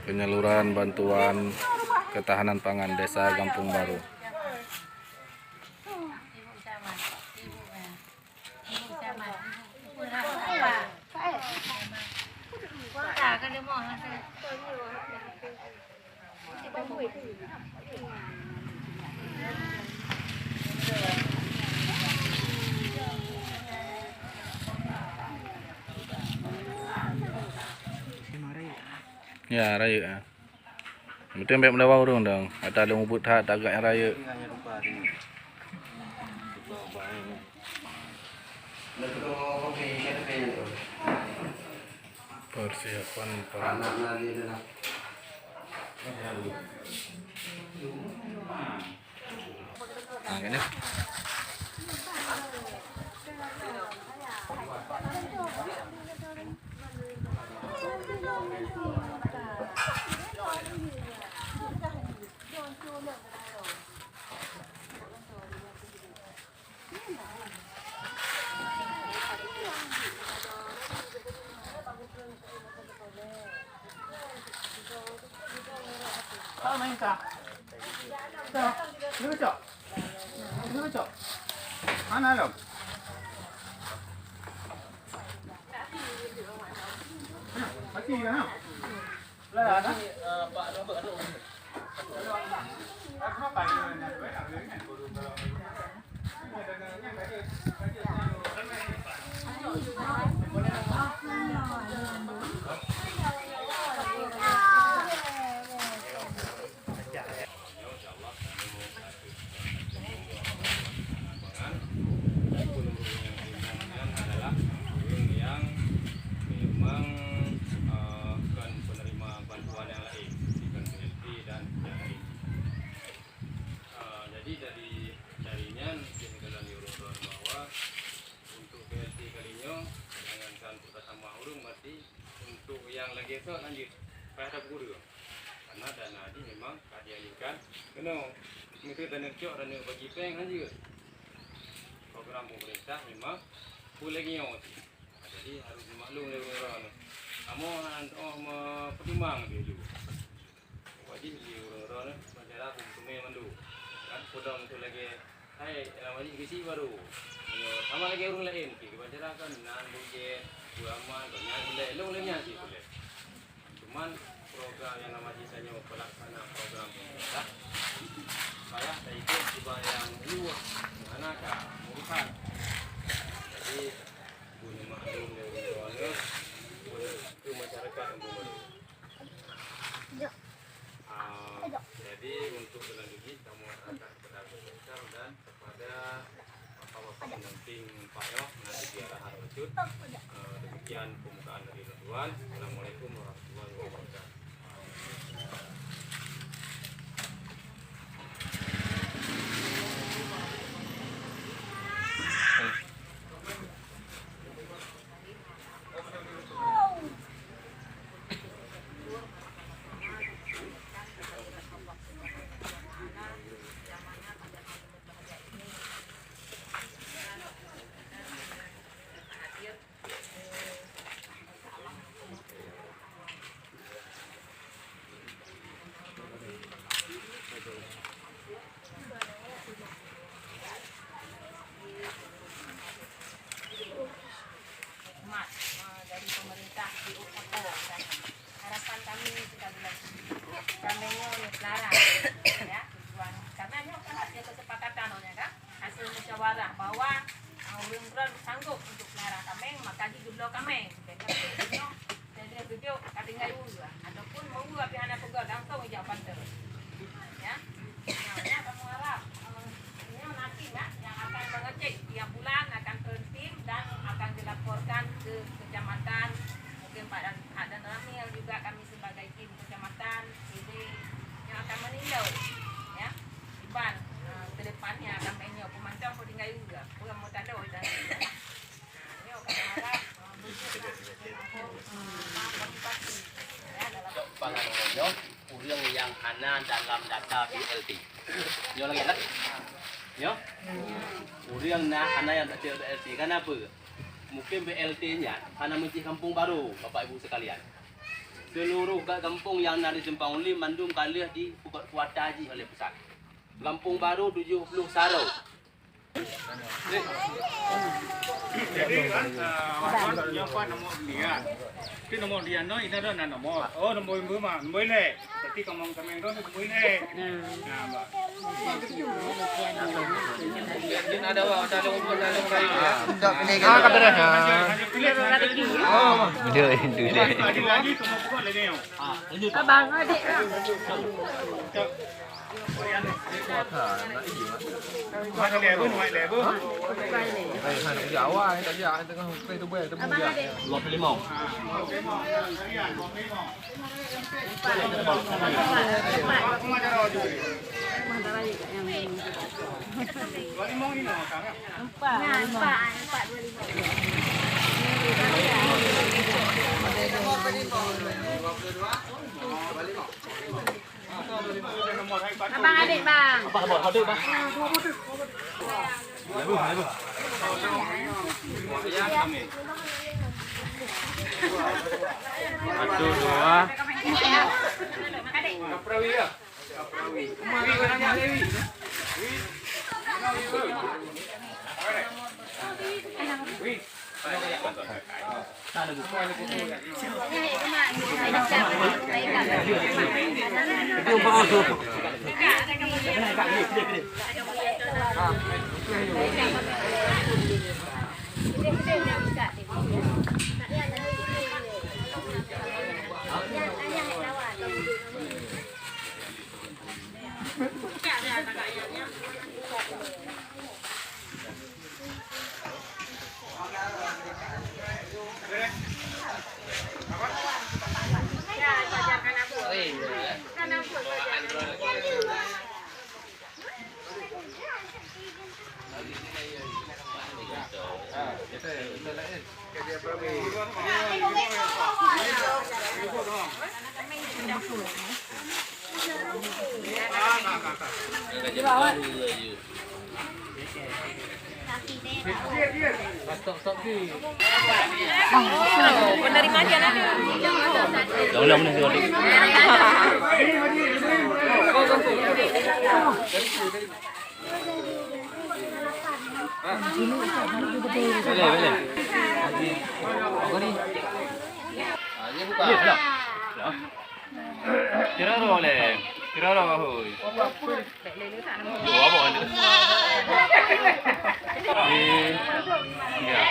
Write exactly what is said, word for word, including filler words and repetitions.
Penyaluran bantuan ketahanan pangan Desa Gampong Baru. Ya, rayeuk, ah. Mungkin bèk meulawan ureueng dong. Ata lôn mubuet that tagak nyang rayeuk. Persiapan para Memang, eh, kon penerima bantuan nyang laén, kon B L T dan nyang laén. Eh, jadi dari, dari nyan, jih neukalon di ureueng-ureueng bahwa untuk B L T kali nyoe, jangankan peutamah ureueng mati, untuk nyang lagèe soe lanjut payah tapeukureueng. Karena dana jih memang ka dialihkan keunoe, meukeusut dan neucok dan neubagi péng lanjut. Program pemerintah memang peue lagèe nyoe cit. Jadi harus dimaklum lé ureueng-ureueng. Kamoe hana teuoh meupeutimang laju. Wajéb lé ureueng-ureueng nyan, ban cara beuteumé mandum. Kan peudong tu lagèe hai lam wajéb geusi baru. Meunyoe sama lagèe ureueng laén pih, ban cara kan nan bujét, beuramal, kon nyan ulèe, lôn lagèe nyan cit ulèe. Cuman program nyang nama jih tanyoe pelaksana program pemerintah, payah taikôt kiban nyang luwah, nyang hana ka meurusan. Jadi, bunoe maklum lé ureueng-ureueng, bunoe keu masyarakat nyang bunoe. Ah, jadi untuk selanjutnya kamoe serahkan kepada Guru Besar dan kepada bapak-bapak pendamping Pak Yoh, nanti di arahan lanjut. Eh, demikian pembukaan dari Ridwan. Assalamualaikum warahmatullahi wabarakatuh. Mat, eh, dari pemerintah di Utopo dan harapan kami sekali lagi, kaméng nyoe peulara, ya, tujuan. Karena nyoe kan hasil kesepakatan, nyoe kan, hasil musyawarah bahwa, eh, ureueng droen sanggup untuk peulara kaméng, maka jigeubloe kaméng. Jadi, nyoe, jadi, seujok ka tinggai uroe, ataupun uroe pih hana peugah, langsung ijak pantai. Ya. Nah, nyoe kamoe harap, eh, nyoe nanti, ya, yang akan mengecek tiap bulan akan turun tim dan akan dilaporkan ke kecamatan. Mungkin Pak Dan, Pak Dan Ramil juga kami sebagai tim kecamatan, jadi yang akan meninjau, ya, iban, eh, ke depannya akan meninjau pemantau peudinggai juga, bukan mau tanda dan Pangan nyoe ureueng nyang hana dalam data B L T. Nyoe lagèe lah. Nyoe. Ureueng na hana nyang data B L T. Kenapa? Mungkin B L T nyan hana meucih kampung baru, Bapak Ibu sekalian. Seluruh ga-, gampông nyang na di Simpang Ulim mandum ka lheueh jipeukuat kuota jih oleh pusat. Gampông Barô tujoh ploh Sarô. Jadi kan, eh, awak nyoe pat nomor sembilan. Itu nomor dia no, ini ada enam nomor. Oh, nomor lima mah, nomor lima. Berarti kamu sampai itu nomor lima. Nah, Mbak. Mungkin ada, Pak, ada nomor, ada nomor lain, ya. Ah, kata dah. Lanjut, lanjut, lanjut. Oh. Udah, udah. Lagi, lagi, semua pokok lagi, ya. Ah, lanjut. Abang, adik. Cok. Abang adik, bang. Satu, dua. Penerima aja lah. Jangan, jangan, jangan. Boleh, boleh. Kira roh leh. Kira roh, hoi. Dua apa ada? Di, ya.